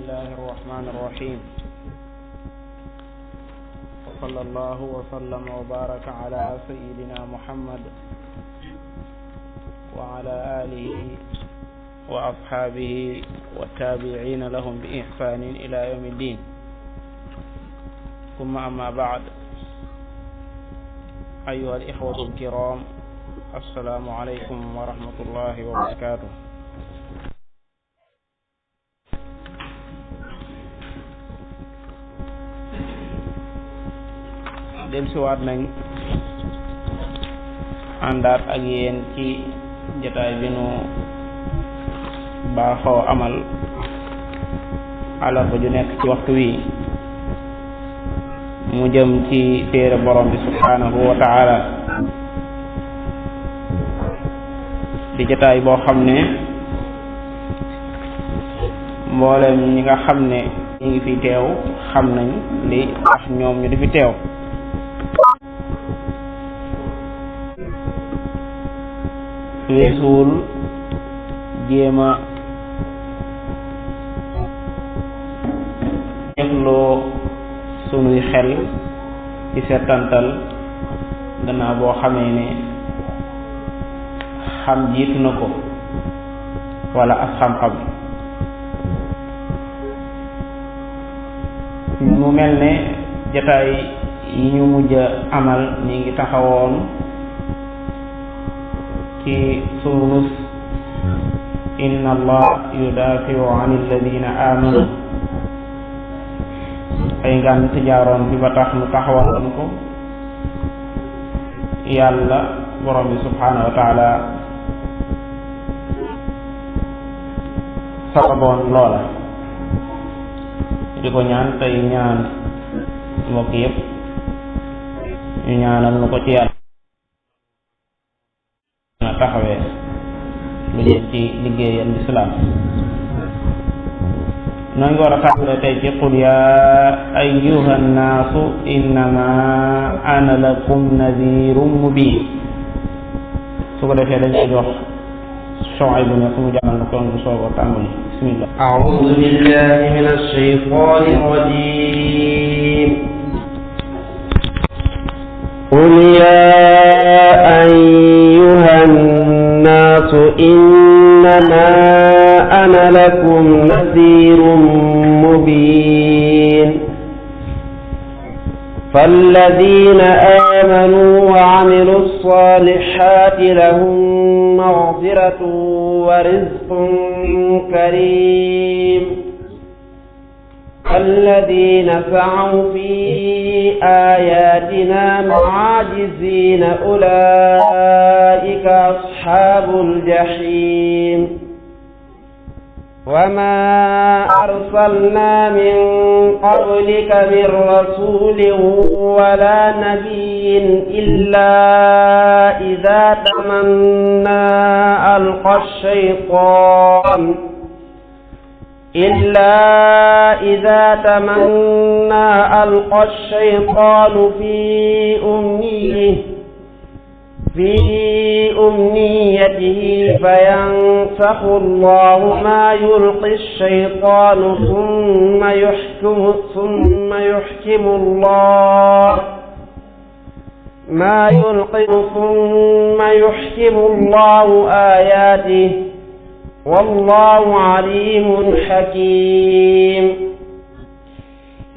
الله الرحمن الرحيم وصلى الله وسلم وبارك على سيدنا محمد وعلى آله وأصحابه والتابعين لهم بإحسان إلى يوم الدين ثم أما بعد أيها الإخوة الكرام السلام عليكم ورحمة الله وبركاته dellusiwaat nañ àndaat ak yéen ci jotaay bi nu baaxoo amal àllarba ju nekk ci waxtu wi mu jëm ci téere borom bi subhanahu wa ta'ala di jotaay boo xam ne mboolem ñi nga xam ne ñi ngi fi teew xam nañ li tax ñoom ñu di fi teew weesuwul jéema defloo sunuy xel ci settantal gannaaw boo xamee ne xam jiitu na ko wala ak xam-xam mu mel ne jataay yi ñu mujj amal ñi ngi taxawoon ci surus inna allah yudafiu an alladina amanu ay ngant jaaroon bi ba tax nu taxawaloon ko yàlla borom bi subhanahu wa taala sababoon loola di ko ñaan tey ñaan mbokk yépp ñu ñaanal nu ko ci yàlla taxawee lu jëm ci liggéeyal lislaam noo ngi war a taxawee tey ci qul yaa ayyuha nnaasu innama ana lakum nadhirun mubin su ko defee dañ ko jox Shuayb bu nekk mu jàngal na kon bu sooboo tàmbali bismillah a'uudu billahi minash shaytaanir rajiim qul yaa الناس إنما أنا لكم نذير مبين فالذين آمنوا وعملوا الصالحات لهم مغفرة ورزق كريم الذين سعوا في آياتنا معاجزين أولئك أصحاب الجحيم وما أرسلنا من قبلك من رسول ولا نبي إلا إذا تمنى ألقى الشيطان في أمنيته فينسخ الله ما يلقي الشيطان ثم يحكم الله آياته والله عليم حكيم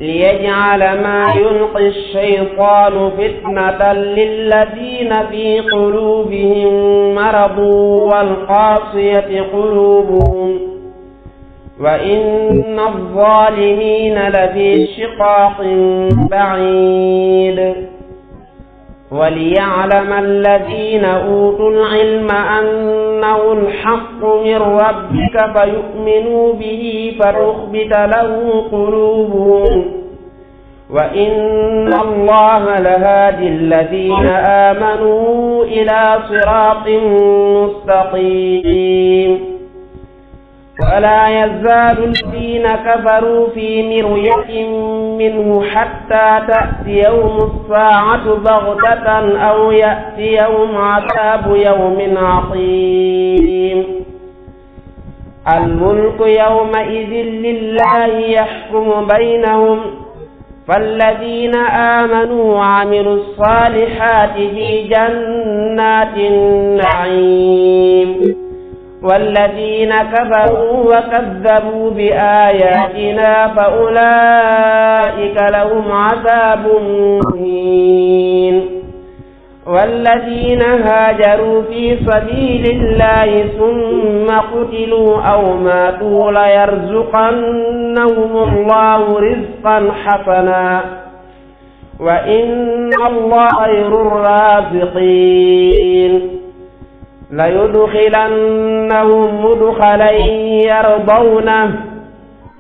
ليجعل ما يلقي الشيطان فتنة للذين في قلوبهم مرض والقاسية قلوبهم وإن الظالمين لفي شقاق بعيد وليعلم الذين أوتوا العلم أنه الحق من ربك فيؤمنوا به فتخبت له قلوبهم وإن الله لهادي الذين آمنوا إلى صراط مستقيم ولا يزال الذين كفروا في مرية منه حتى تأتيهم الساعة بغتة أو يأتيهم عذاب يوم عقيم الملك يومئذ لله يحكم بينهم فالذين آمنوا وعملوا الصالحات في جنات النعيم والذين كفروا وكذبوا بآياتنا فأولئك لهم عذاب مهين والذين هاجروا في سبيل الله ثم قتلوا أو ماتوا ليرزقنهم الله رزقا حسنا وإن الله خير الرازقين ليدخلنهم مدخلا يرضونه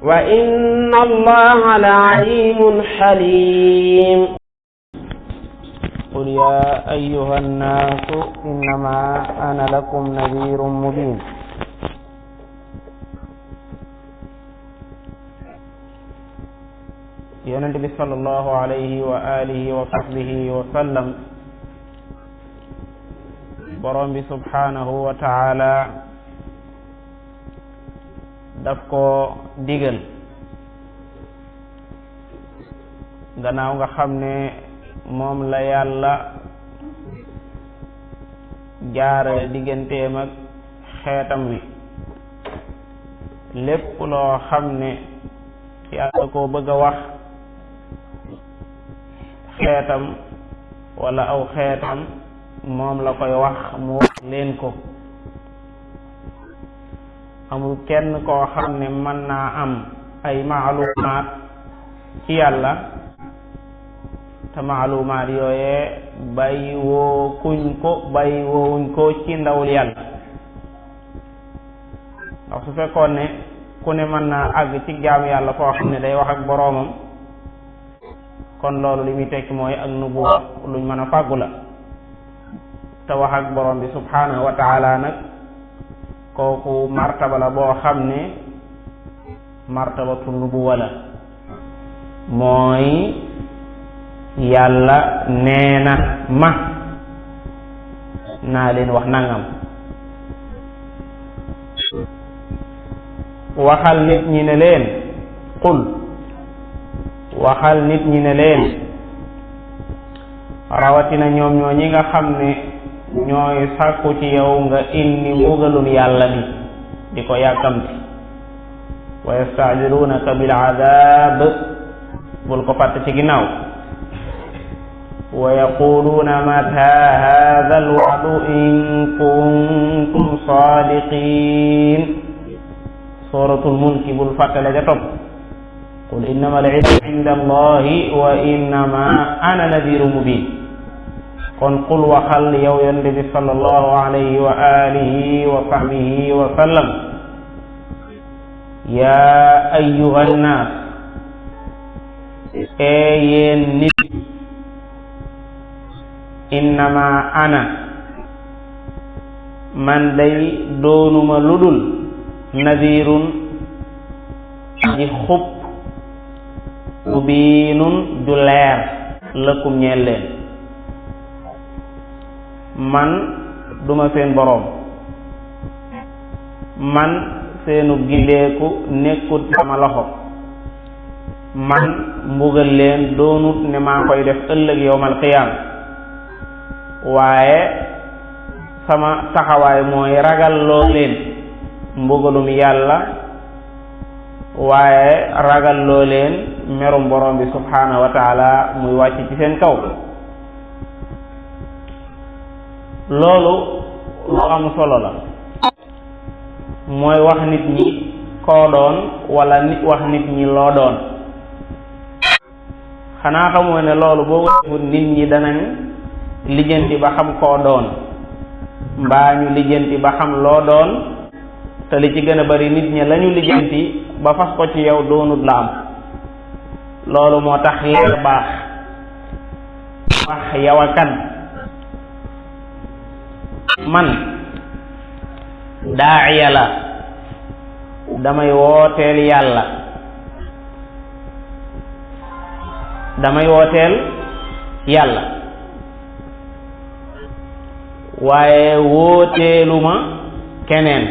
وإن الله لعليم حليم قل يا أيها الناس إنما أنا لكم نذير مبين Yonent bi sallallahu alayhi wa alihi wa sahbihi wa sallam borom bi subhanahu wa ta'ala daf ko digal gannaaw nga xam ne moom la yàlla jaare digganteem ak xeetam wi lépp loo xam ne yàlla ko bëgg a wax xeetam wala aw xeetam moom la koy wax mu wax leen ko amul kenn koo xam ne mën naa am ay maalumaat ci yàlla te maalumaat yooyee bàyyi woowuñ ko ci ndawul yàlla ndax su fekkoon ne ku ne mën naa àgg ci jaamu yàlla koo xam ne day wax ak boroomam kon loolu li muy tekki mooy ak nubuwa luñ mën a fàggu la te wax ak borom bi subhanahu wa taala nag kooku martaba la boo xam ne martabatu nubuwa la mooy yàlla nee na ma naa leen wax nangam waxal nit ñi ne leen qul waxal nit ñi ne leen rawatina ñoom ñoo ñi nga xam ne ñooy sàkku ci yow nga indi mbugalum yàlla bi di ko yàkkamti wa yasta'jilunaka bil adab bul ko fàtt ci ginnaaw wa yaquluna mata hadha al wa'du in kuntum sadiqin suratul mulki bul fàttale ja topp qul innama al ilmu inda allahi wa innama ana nadhirun mubin kon qul waxal yow yonent bi sallallahu alayhi wa alihi wa sahbihi wa sallam yaa ayyuhan naas yéen nit innama ana man day doonuma ludul nadirun di xub mubiinun ju leer lakum ñeel leen man duma seen boroom man seenu gileeku nekkut sama loxo man mbugal leen doonut ne maa koy def ëllëg yawmal qiyaam waaye sama taxawaay mooy ragal loo leen mbugalum yàlla waaye ragal loo leen merum borom bi subhanahu wa taala muy wàcc ci seen kaw loolu lu am solo la mooy wax nit ñi koo doon wala wax nit ñi loo doon xanaa xamoo ne loolu boo ko defut nit ñi danañ lijjanti ba xam koo doon mbaa ñu lijjanti ba xam loo doon te li ci gën a bari nit ñi lañu lijjanti ba fas ko ci yow doonut la am loolu moo tax leer baax wax yow a kan man daa'iya la damay wooteel yàlla waaye wooteeluma keneen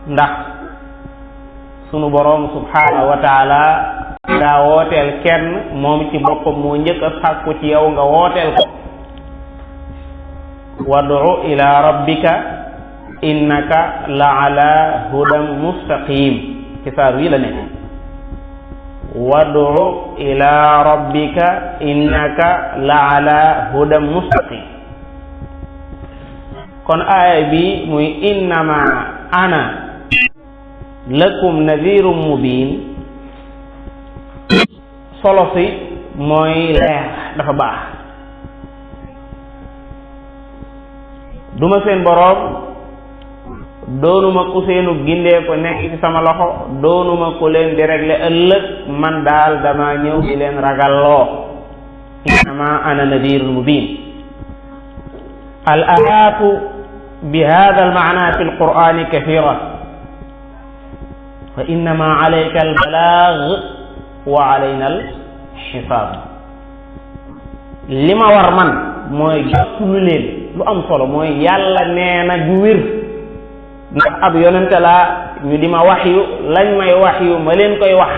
ndax sunu boroom subhanahu wa taala daa wooteel kenn moom ci boppam moo njëkk a sàkku ci yow nga wooteel ko wad'u ila rabbika innaka la ala hudan mustaqim ci saar wi la nekk wad'u ila rabbika innaka la ala hudan mustaqim kon aaya bi muy innama ana lakum nadhirun mubin solo si mooy leer dafa baax duma seen boroom doonuma ku seenu gindee ko nekk ci sama loxo doonuma ku leen di régler ëllëg man daal dama ñëw di leen ragalloo innama ana nadhirun mubin al ayatu bi hada al maana fi al qur'ani kathira fa innama alayka al balagh wa alayna al xisaab li ma war man mooy jottulu leen lu am solo mooy yàlla nee na ju wér ndax ab yonente laa ñu di ma waxyu lañ may waxyu ma leen koy wax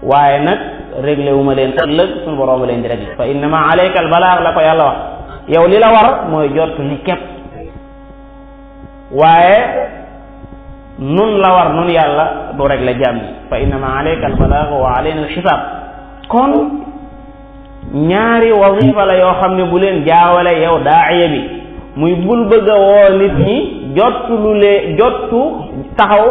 waaye nag réglé wu ma leen ëllëg suñu borooma leen di réglé fa innama alayka al balagh la ko yàlla wax yow li la war mooy jottu li képp waaye nun la war nun yàlla du réglé jàmm yi fa innama alayka al balagh wa alayna al xisaab kon ñaari wazifa la yoo xam ne bu leen jaawale yow daa'iya bi muy bul bëgg a woo nit ñi jottu taxaw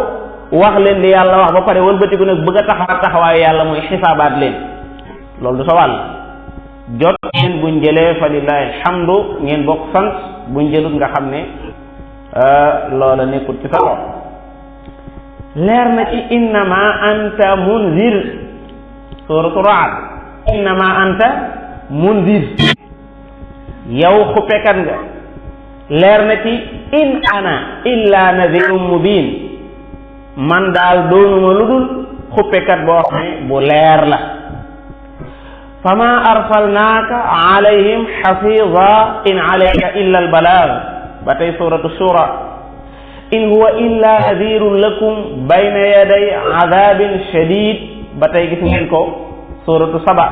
wax leen li yàlla wax ba pare wëlbatiku nag bëgg a taxawaayu yàlla mooy xisaabaat leen loolu du sa wàll jot ngeen buñ jëlee fa lillahi alhamdu ngeen bokk sant buñ jëlut nga xam ne loola nekkul ci sa bopp leer na ci innama anta munzir suratu Ra'd innama anta munzir yow xuppekat nga leer na ci in ana illa nadhirun mubin man daal doonuma lu dul xuppekat boo xam ne bu leer la fama arsalnaaka alayhim xafiza in alayka illa albalagh ba tey suratu shura in huwa illa nadhirun lakum bayna yaday adabin shadid ba tey gis ngeen ko suratu saba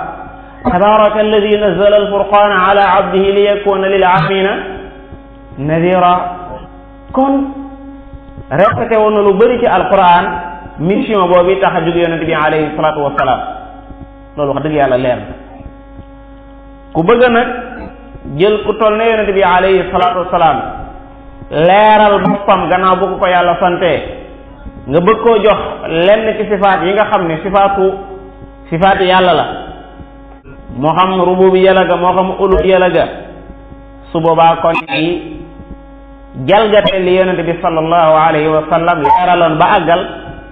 tabaraka alladi nazzala alfurqana ala abdihi liyakuna lil alamina nadira kon répété woon na lu bëri ci alquran mission boobu tax a jóg yonent bi alayhi salatu wasalaam loolu wax dëgg yàlla leer na ku bëgg nag jël ku toll ne yonent bi alayhi salatu wasalaam leeral boppam gannaaw bu ko yàlla sante nga bëgg koo jox lenn ci sifaat yi nga xam ne sifaati yàlla la moo xam rububiyya la ga moo xam uluhiyya la ga su boobaa kon yi jalgate li yonente bi sallallahu alayhi wa sallam leeraloon ba àggal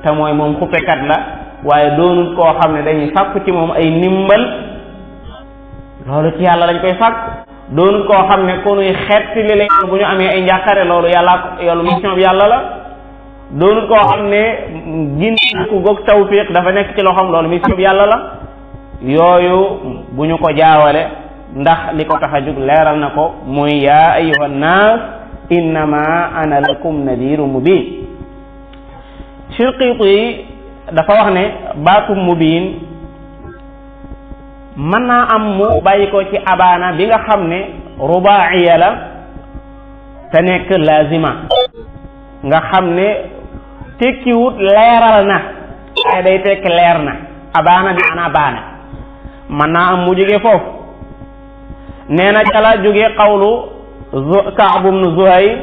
te mooy moom xuppekat la waaye doonul koo xam ne dañuy sàkku ci moom ay ndimbal loolu ci yàlla lañ koy sàkk doonul koo xam ne ku nuy xetti li leen bu ñu amee ay njàqare loolu yàlla mission bi yàlla la doonul koo xam ne gin ku goog tawfiq dafa nekk ci loo xam loolu mission bi yàlla la yooyu bu ñu ko jaawale ndax li ko tax a jóg leeral na ko muy yaa ayyuha nnaas innama ana lakum nadirun mubin Shinqiti yi dafa wax ne baatum mubin mën naa am mu bàyyi ko ci abaana bi nga xam ne rubaiya la te nekk lazima nga xam ne tekkiwut leeral na ay day tekk leer na abaana bi ana baana mën naa am mu jóge foofu nee na ca la jóge qawlu Ka'b ibn Zuhayr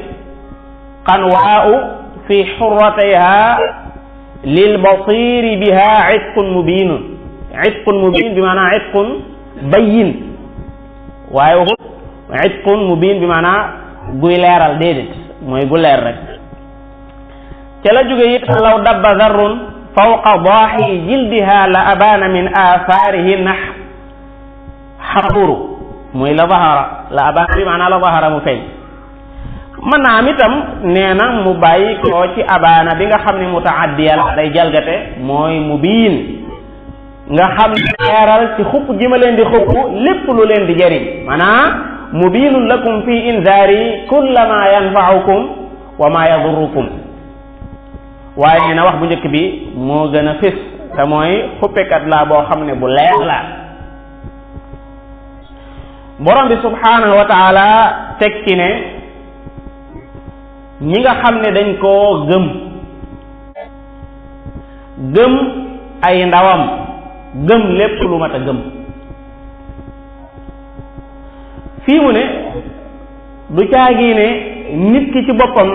qanwaa'u fi hurratayha lil basiri biha itqun mubin bi maanaa itqun bayyin waaye waxut itqun mubin bi maanaa guy leeral déedéet mooy gu leer rek ca la jóge it law dabba zarrun fawqa daahi jildiha la abaana min atharihi nah xaquru muy la abaana bi maanaa la zahara mu feeñ mën naa am itam nee na mu bàyyi koo ci abaana bi nga xam ne mutaaddiya la day jalgate mooy mubiin nga xam ne leeral ci xupp gi ma leen di xupp lépp lu leen di jëriñ maanaam mubiinun lakum fi inzaari kulla ma yanfaukum wa ma yadurrukum waaye nee na wax bu njëkk bi moo gën a fés te mooy xuppekat laa boo xam ne bu leer la. borom bi subhanahu wa taala teg ci ne ñi nga xam ne dañ koo gëm ay ndawam gëm lépp lu mat a gëm. fii mu ne du caagi ne nit ki ci boppam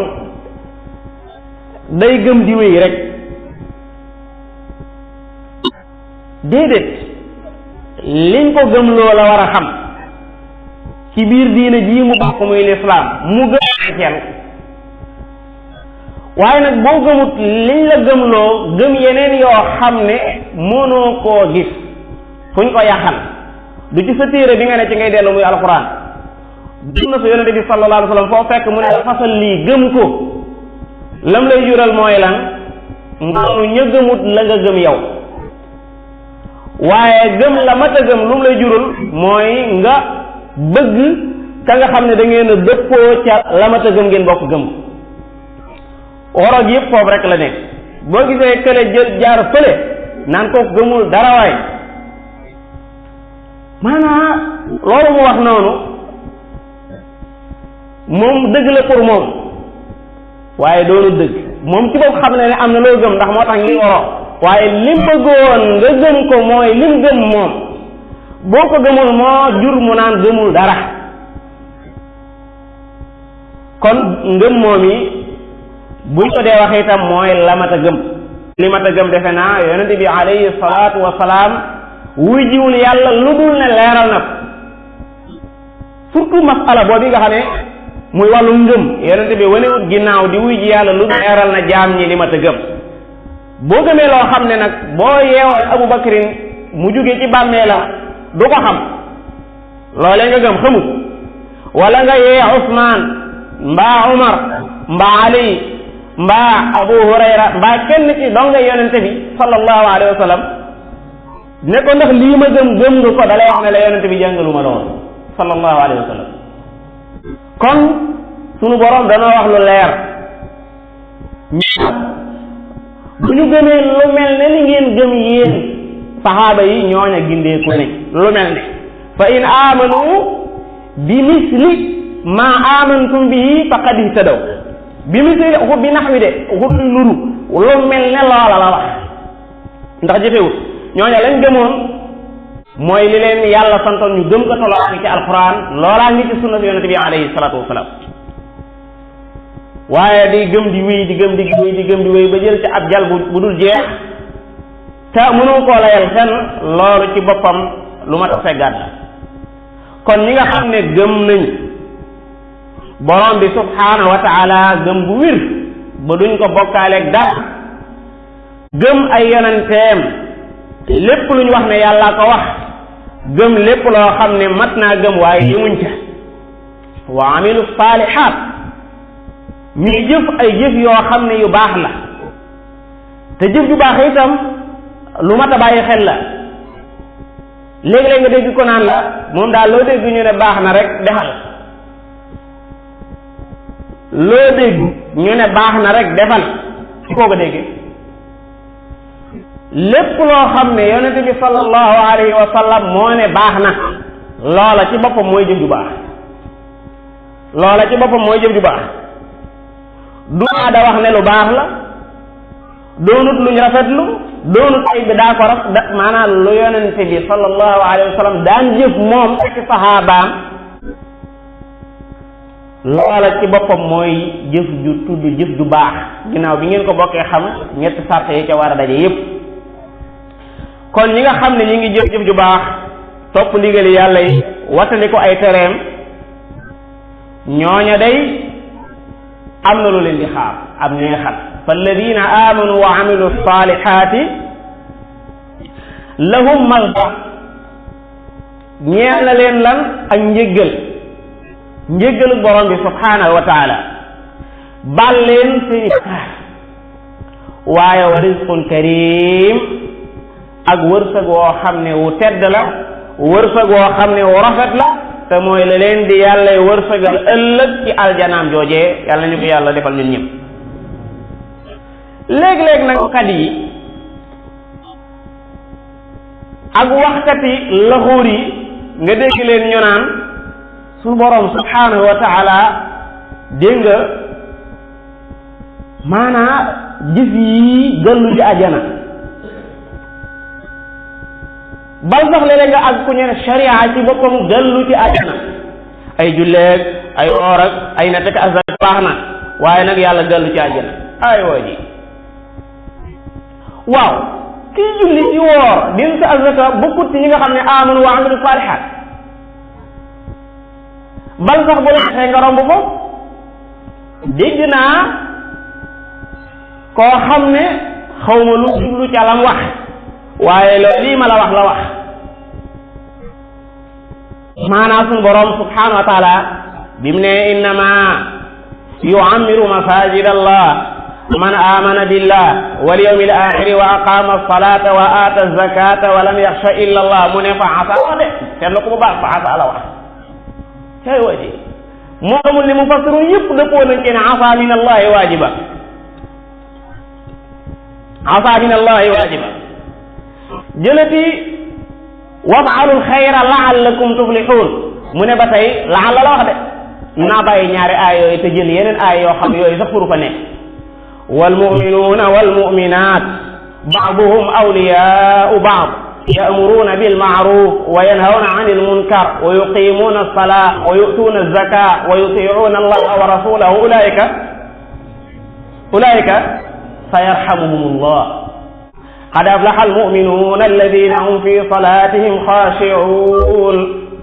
day gëm di wéy rek, déedéet liñ ko gëm loo la war a xam ci biir diine jii mu bokk muy lislaam mu gëm xel. waaye nag boo gëmut liñ la gëmloo gëm yeneen yoo xam ne mënoo koo gis fuñ ko yaxal, du ci sa téere bi nga ne ci ngay dellu muy alquran, sunna su yonente bi sallallahu alayhi wa sallam foo fekk mu ne fasal lii gëm ko, lam lay jural mooy lan ngoonu ña gëmut la nga gëm yow. waaye gëm la mat a gëm lu mu lay jural mooy nga bëgg ka nga xam ne da ngeen a dëppoo ca la mat a gëm ngeen bokk gëm. woroog yëpp foofu rek la nekk. boo gisee kële jël jaar fële naan kooku gëmul dara waay, maanaam loolu mu wax noonu moom dëgg la pour moom waaye doonu dëgg. moom ci bopp xam ne am na loo gëm ndax moo tax ngi waroo, waaye lim bëggoon nga gëm ko mooy lim gëm moom. boo ko gëmul moo jur mu naan gëmul dara. kon ngëm moom yi buñ ko dee waxee itam mooy la mat a gëm. li mat a gëm defe naa yonente bi alayhi salaatu wa salaam wuy jiwul yàlla lu dul ne leeral na ko. surtout masala boobu nga xam ne muy wàllu ngëm yonente bi wanewut ginnaaw di wuy ji yàlla lu dul leeral na jaam ñi li mat a gëm. boo gëmee loo xam ne nag boo yeewoon Abu Bakrin mu jóge ci bàmmeelam du ko xam, loolee nga gëm xamut. wala nga yee Usmaan mbaa Umar mbaa Ali mbaa Abu Hurayra mbaa kenn ci donga yonente bi sallallahu alayhi wa sallam ne ko ndax lii ma gëm nga ko, dalay wax ne la yonente bi jàngalu ma lool sallallahu alayhi wa sallam. kon sunu borom dana wax lu leer, bu ñu gëmee lu mel ne li ngeen gëm yéen saxaaba yi ñooña gindeeku nañ lu mel ne fa in amanu bi misli ma amantum bihi faqad ihtadaw. bi misli xut bi nax wi de xut nuru lu mel ne loola la wax ndax jëfewut. ñooña lañ gëmoon mooy li leen yàlla santoon ñu gëm ko toloo ngi ci alquran, loolaa ngi ci sunna yonente bi alayhi salatu wasalaam. waaye di gëm di wéy di gëm di wéy di gëm di wéy ba jël ci ab jal bu dul jeex te mënoo koo layal fenn, loolu ci boppam lu ma tax seggaat la. kon ñi nga xam ne gëm nañ borom bi subhanahu wa taala gëm bu wir ba duñ ko bokkaaleeg dara, gëm ay yonenteem lépp lu ñu wax ne yàllaa ko wax, gëm lépp loo xam ne mat naa gëm waaye yemuñ ca, wa amilu saalihaat ñu ngi jëf ay jëf yoo xam ne yu baax la. te jëf ju baax itam lu mat a bàyyi xel la. léegi-léeg nga dégg ko naan la moom daal loo dégg ñu ne baax na rek defal, loo dégg ñu ne baax na rek defal ci koo ko déggee. lépp loo xam ne yonente bi sallallahu alayhi wa sallam moo ne baax na, loola ci boppam mooy jëf ju baax. loola ci boppam mooy jëf ju baax. du aada wax ne lu baax la, doonut luñ rafetlu, doonut ay bi daa ko maanaam lu yonente bi sallallahu alayhi wa sallam daan jëf moom ak saxaabaam, loola ci boppam mooy jëf ju tudd jëf ju baax. ginnaaw bi ngeen ko bokkee xam ñetti sart yi ca war a daje yépp. kon ñi nga xam ne ñi ngi jëf jëf ju baax, topp ndigali yàlla yi, wattandi ko ay tereem, ñooña day am na lu leen di xaar am neexal. falladina amanu wa amilu salihati lahum maghfira, ñeel na leen lan ak njéggalu borom bi subhanahu wa taala, bal leen seeni xaar. waaye wa rizqun karim, ak wërsëg woo xam ne wu tedd la, wërsëg woo xam ne wu rafet la, te mooy la leen di yàlla wërsëgal ëllëg ci aljanaam joojee. yàlla ñu ko yàlla defal ñun ñëpp. léeg-léeg nag kat yi ak waxkati laxuur yi nga dégg leen ñu naan suñu boroom subhanahu wa taala dégg nga maanaa gis yi gëllu ci àjjana bal sax léeg-léeg nga ak ku ñu ne sharia ci boppam gëllu ci àjjana ay julleeg ay oor ak ay natt ak azak baax na waaye nag yàlla gëllu ci àjjana ay woo ji waaw kii julli ci woor din sa azaka bokkut ci ñi nga xam ne amanu wa amilu salihat bal sax bu la xee nga romb foofu dégg naa koo xam ne xawma lu jublu ca lam wax waaye loolu lii ma la wax maanaam suñu borom subhanahu wa taala bi mu ne innama yu'ammiru masajid allah man amana billah wal yawmil akhir wa aqama as-salata wa ata az-zakata wa lam yakhsha illa allah mu ne fa asa de te lu ko bu baax fa asa la wax tey waji moo xamul ni mufassirun yëpp dëppoo nañ ci ne asa min allahi waajiba asa min allahi waajiba jëlati waf'alul xayra la'allakum tuflihun mu ne ba tey laala la wax de naa bàyyi ñaari aay yooyu te jël yeneen aay yoo xam yooyu sax furu fa nekk والمؤمنون والمؤمنات بعضهم أولياء بعض يأمرون بالمعروف وينهون عن المنكر ويقيمون الصلاة ويؤتون الزكاة ويطيعون الله ورسوله أولئك سيرحمهم الله قد أفلح المؤمنون الذين هم في صلاتهم خاشعون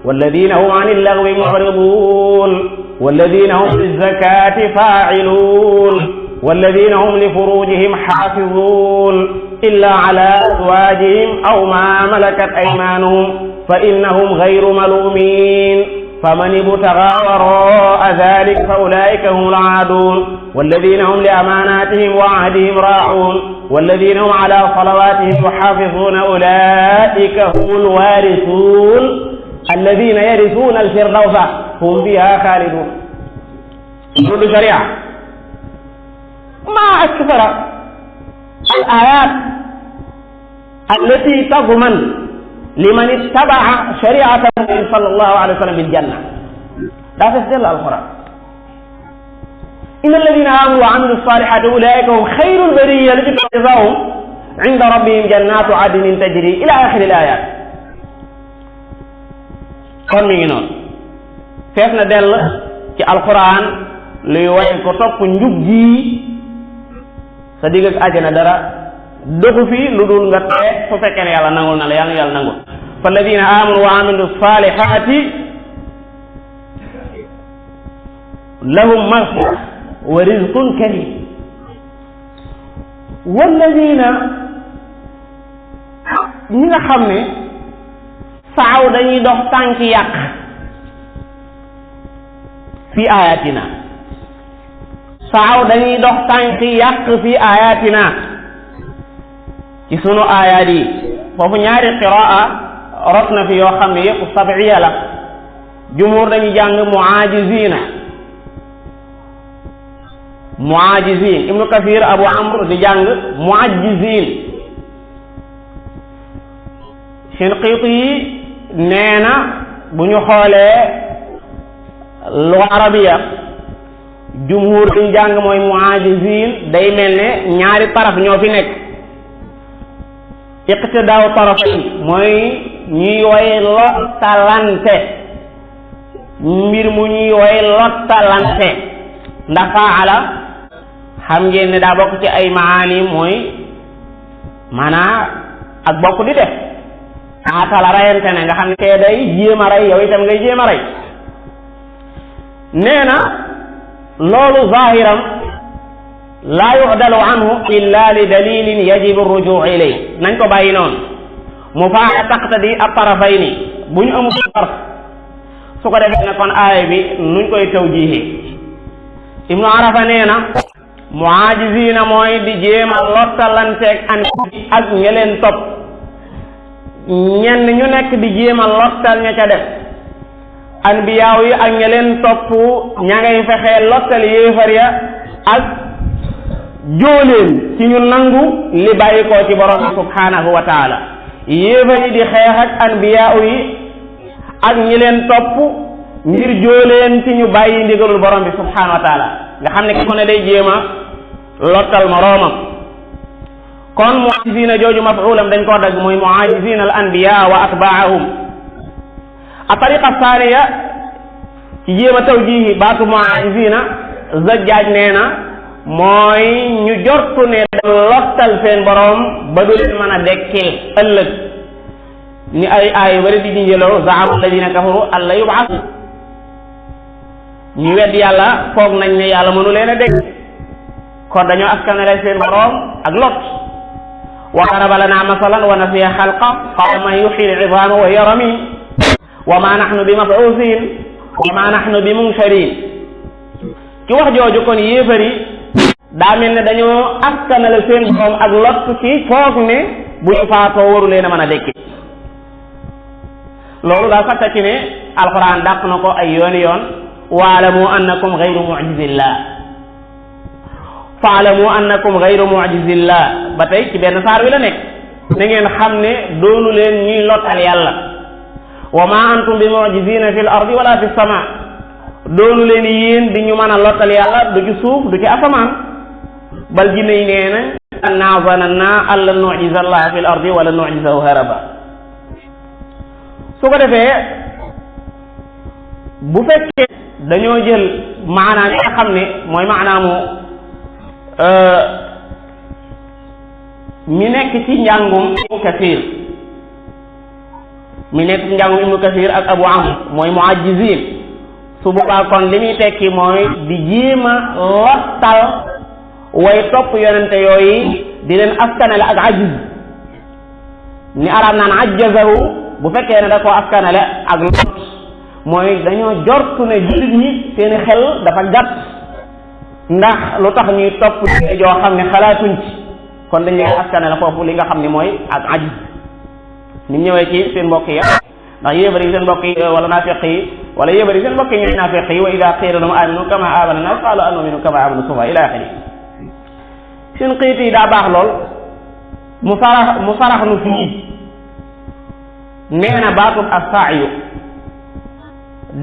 والذين هم عن اللغو معرضون والذين هم للزكاة فاعلون والذين هم لفروجهم حافظون إلا على أزواجهم أو ما ملكت أيمانهم فإنهم غير ملومين فمن ابتغى وراء ذلك فأولئك هم العادون والذين هم لأماناتهم وعهدهم راعون والذين هم على صلواتهم يحافظون أولئك هم الوارثون الذين يرثون الفردوس هم فيها خالدون. كل شريعة ما أكثر الآيات التي تضمن لمن اتبع شريعة النبي صلى الله عليه وسلم بالجنة. لا تسجل القرآن. إن الذين آمنوا وعملوا الصالحات أولئك هم خير البرية التي جزاهم عند ربهم جنات عدن تجري إلى آخر الآيات. kon mi ngi noonu fees na dell ci alquran luy waxe ko topp njub gi sa digg ak àjjana dara doxu fi lu dul nga tee su fekkee ne yàlla nangul na la yàlla nangul fa alladina amanu wa amilu salihati lahum maghfira wa rizqun karim walladina ñi nga xam ne saaw dañuy dox tànki yàq fi ayatina saaw dañuy dox tànki yàq fi ayatina ci sunu ayaat yi foofu ñaari qiraa rot na fi yoo xam ne yëpp sabiya la jumhur dañuy jàng muajizin ibnu kathir abu amr di jàng muajizin Shinqiti yi nee na bu ñu xoolee lugha arabiya jumhur di jàng mooy muajizin day mel ne ñaari taraf ñoo fi nekk iqtidaaw tarafayn mooy ñuy woy lottalante mbir mu ñuy woy lottalante ndax faala xam ngeen ne daa bokk ci ay maani mooy maanaa ak bokk di def atala rayante ne nga xam ne kee day jéem a rey yow itam ngay jéem a rey nee na loolu zahiram laa yu'dalu anhu illa li dalilin yajibu rujuu ilay nañ ko bàyyi noonu mu faa taqtadi at-tarafayni bu ñu amul taraf su ko defee ne kon aaya bi nuñ koy tawjihi ibnu arafa nee na muajizina mooy di jéem a lottalanteeg an ak ñeleen topp ñenn ñu nekk di jéem a lottal ña ca def anbiyaaw yi ak ña leen topp ña ngay fexee lottal yéefar ya ak jóoleen ci ñu nangu li bàyyi koo ci borom subhanahu wa taala yéefar yi di xeex ak anbiyaa yi ak ñi leen topp ngir jóoleen ci ñu bàyyi ndigalul borom bi subhanahu wa taala nga xam ne ki ko ne day jéema lottal moroomam kon mu'ajizina jooju maf'ulam dañ koo dagg muy mu'ajizina al anbiya wa atbaahum a tariqa saaniya ci jéema tawjihi baatu mu'ajizina Zajjaaj nee na mooy ñu jortu ne da lottal seen borom ba du leen mën a dekkil ëllëg ni ay bari di jinjëloo zaama alladina kafaru alla yub'asu ñu wedd yàlla foog nañ ne yàlla mënu leen a dekk kon dañoo askanale seen borom ak lot wa daraba lana masalan wa nasiya xalqa qala man yuxyi al-izaama wa hiya ramim wa ma nahnu bi mab'uusin wa ma nahnu bi munsharin ci wax jooju kon yéefar yi daa mel ne dañoo askanale seen borom ak lot ci foog ne bu ñu faatoo waru leen a mën a dekki loolu daa sakka ci ne alquran dàq na ko ay yooni yoon waalamu annakum gayru mu'jizillah faalamu annakum gayru mu'jizillah ba tey ci benn saar wi la nekk na ngeen xam ne doonu leen ñuy lottal yàlla wa ma antum bi mu'jizina fil ardi wala fis sama doonu leen yéen di ñu mën a lottal yàlla du ci suuf du ci asamaan bal jinne yi nee na annaa zananna an lan nu'jiza allaha fil ardi wala nu'jizahu haraba su ko defee bu fekkee dañoo jël maanaam yi nga xam ne mooy maanaamu mi nekk ci njàngum Ibnu Kasiir mi nekk ci njàngum Ibnu Kasiir ak Abu Amr mooy mu'ajjizin su boobaa kon li muy tekki mooy di jéema lottal way topp yonente yooyu di leen askanale ak ajiz ni arab naan ajjazahu bu fekkee ne da koo askanale ak lot mooy dañoo jortu ne jullit ñi seeni xel dafa gàtt ndax lu tax ñuy topp joo xam ne xalaatuñ ci kon dañ leen askanale foofu li nga xam ne mooy ak ajiz ni mu ñëwee ci seen mbokk ya ndax yéefar yi seen mbokk yi wala naafiq yi wala yéefar yi seen mbokk yi ñooy naafiq yi wa ida qiila lahum aminu kama amana nas qaalu anu'minu kama amana sufahaa ila axiri seen xiit yi daa baax lool mu sarax nu fii nee na baatub as-sa'yu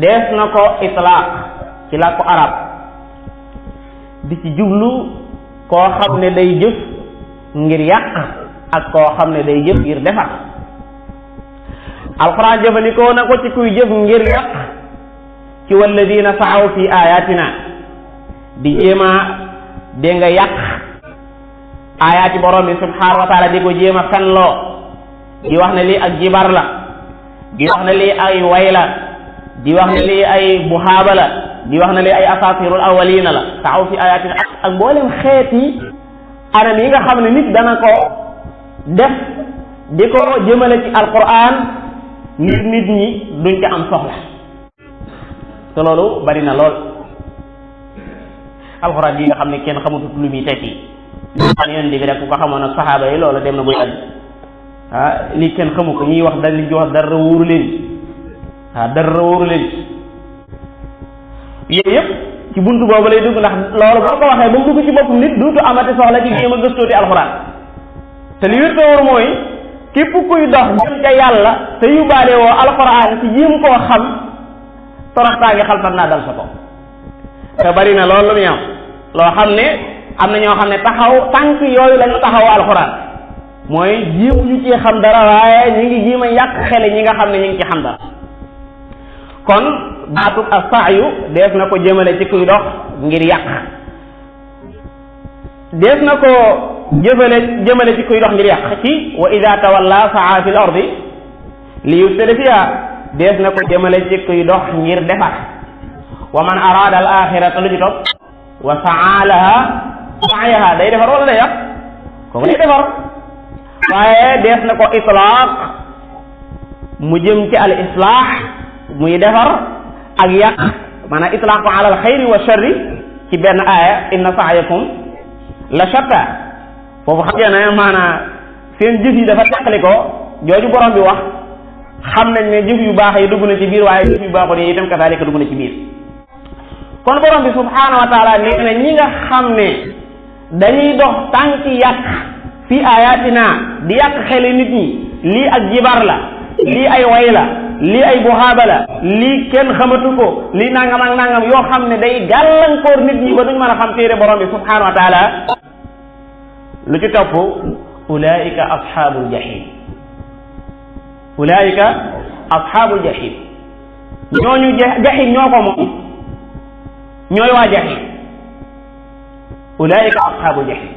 dees na ko itlaaq ci làkku arab di ci jublu koo xam ne day jëf ngir yàq ak koo xam ne day jëf ngir defar alxuraan jëfandikoo na ko ci kuy jëf ngir yàq ci walladina sa'aw fi ayatina di jéema dé nga yàq ayaati borom bi subhanahu wa taala di ko jéema fenloo di wax ne lii ak jibar la di wax ne lii ay way la di wax ne lii ay buxaaba la di wax ne lii ay asatirul awalina la taxaw fi ayatina ak mboolem xeeti anam yi nga xam ne nit dana ko def di ko jëmale ci alquran ngir nit ñi duñ ca am soxla te loolu bari na lool alquran yi nga xam ne kenn xamutut lu muy tekki li xam ne yonent bi rek ku ko xamoon ak saxaaba yi loolu dem na buy àgg lii kenn xamu ko ñuy wax da li wax dara wóoru leen dara wóoru leen yooyu yëpp ci buntu boobu lay dugg ndax loolu boo ko waxee ba mu dugg ci boppam nit duutu amati soxla ci jéem a gëstooti alxuraan te li wér te wóor mooy képp kuy dox jëm ca yàlla te yóbbaale woo alxuraan ci jéem koo xam toroxtaa ngi xalfat naa dal sa ko te bari na loolu lu muy am loo xam ne am na ñoo xam ne taxaw tànk yooyu lañu taxaw alxuraan mooy jéemu ñu ci xam dara waaye ñu ngi jéem a yàq xele ñi nga xam ne ñu ngi ci xam dara kon baatub as-sa'yu dees na ko jëmale ci kuy dox ngir yàq dees na ko jëmale ci kuy dox ngir yàq ci wa ida tawalla sa'a fil ardi li yufsida fiha dees na ko jëmale ci kuy dox ngir defar wa man arada al axirata lu ci topp wa sa'a laha sa'yaha day defar wala day yàq kooku day defar waaye dees na ko itlaaq mu jëm ci al islah muy defar ak yàq maanaam itlaaq ala al xayri wa sharri ci benn aaya inna sa'yakum la shatta foofu xam ngeen ne maanaam seen jëf yi dafa teqali ko jooju borom bi wax xam nañ ne jëf yu baax yi dugg na ci biir waaye jëf yu baaxul yi itam kasaalika dugg na ci biir kon borom bi subhaanahu wa taala nee na ñi nga xam ne dañuy dox tànki yàq fi ayatina di yàq xeli nit ñi lii ak jibar la lii ay way la lii ay buxaaba la lii kenn xamatu ko lii nangam ak nangam yoo xam ne day gàllankoor nit ñi ba duñ mën a xam téere borom bi subhanahu wa taala lu ci topp ulaika ashabul jahim ulaika ashabul jahim ñooñu jahim ñoo ko moom ñooy waa jahim ulaika ashabul jahim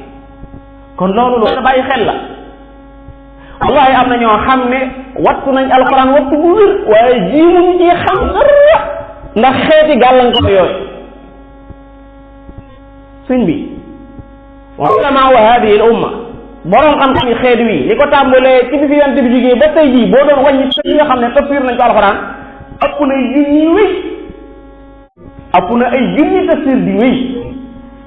kon loolu lu bàyyi xel la wallahi am na ñoo xam ne wattu nañ alxuraan wattu bu wér waaye jiimuñu ci xam dara ndax xeeti gàllankoor yooyu sëñ bi wa ulama wa hadihi al umma borom xam-xam yi xeet wi li ko tàmbalee ci bi fi yonent bi jógee ba tey jii boo doon wàññi yi nga xam ne tafsir nañ ko alxuraan ëpp na junni wéy ëpp na ay junni tafsir di wéy